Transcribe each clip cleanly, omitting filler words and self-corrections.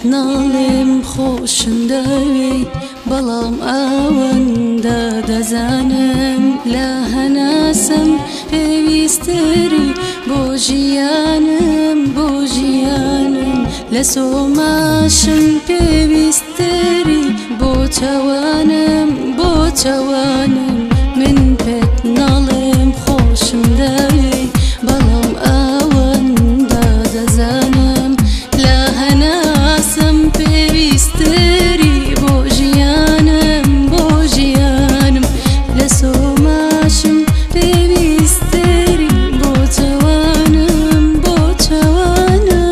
پێت ناڵێم خۆشم دەوێی، بەڵام ئەوەندە دەزانم لە هەناسم پێویستری بۆ ژیانم، بۆ ژیانم لە سۆماشم پێویستری بۆ چاوانم، بۆ چاوانم. من پێت ناڵێم خۆشم دەوێی، بەڵام ئەوەندە دەزانم لە هەناسم پێویستری بۆ ژیانم، بۆ ژیانم لە سۆماشم پێویستری بۆ چاوانم، بۆ چاوانم.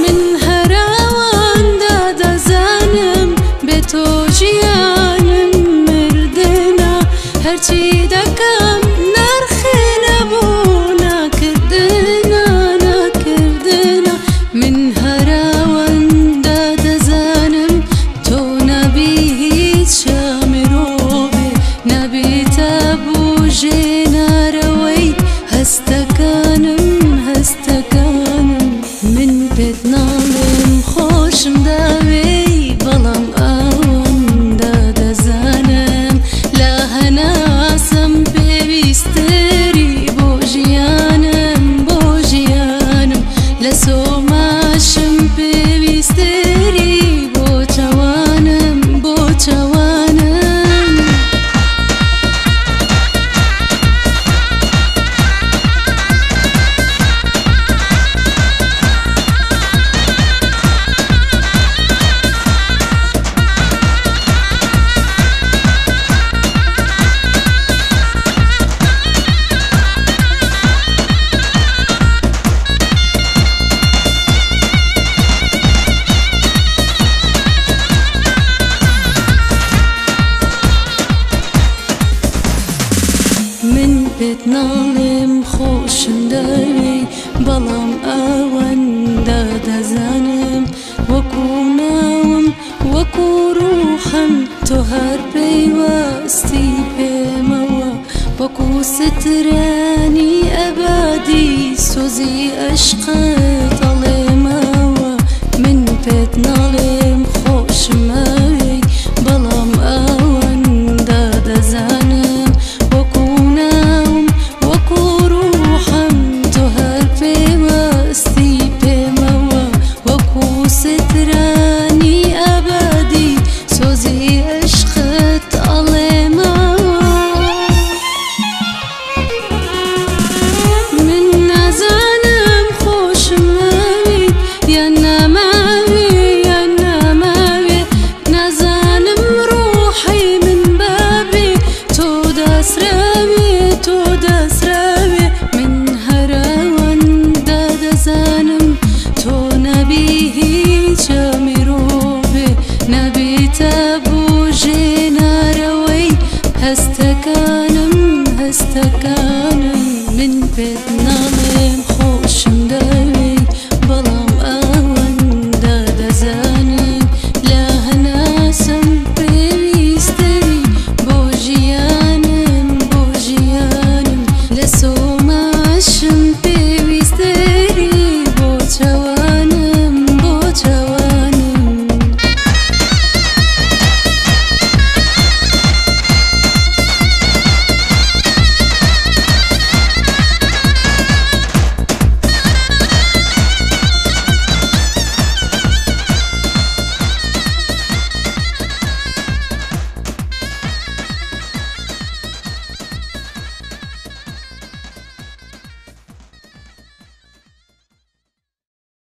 من هەراوەندە دەزانم بێ تۆ ژیانم مردنە، هەرچی دەکەم نرخێ نەبوو ناکردنە، ناکردنە. من هەراوەندە دەزانم تۆ نەبی هیچ مرۆڤێ، نەبیتە بوو ژێنارەوەی هەستەکانم، هەستەکانم. من پێت ناڵێم خۆشم دەوێی، بەڵام ئەوەندە دەزانم لە هەناسم پێویستری بۆ ژیانم، بۆ ژیانم لە سۆماشم پێویستری بۆ چاوانم، بۆ چاوانم. من پێت ناڵێم خۆشم دەوێی، بەڵام ئەوەندە دەزانم وەکو ناوم، وەکو ڕوحم تۆ هەر پەیوەستی پێمەوە، وەکو سترانی ئەبادی سۆزی عشقت ئەڵێمەوە. من پێت ناڵێم خۆشم ئەوێی، بەڵام ئەوەندە دەزانم وەکو ناوم، وەکو ڕوحم تۆ هەر پێوەستی پێمەوە، وەکو سترانی ئەبادی سۆزی عشقت ئەڵێمەوە. من نازانم خۆشم ئەوێی یان ناماوێ، یان ناماوێ، نازانم ڕۆحی من بابێ تۆ دەسرەوێ، تۆ دەسرەوێ. من هەرەوەندە دەزانم تۆ نەبی هیچ مرۆڤێ، نەبیتە بوو ژێنارەوەی هەستەکانم، هەستەکانم. من پێت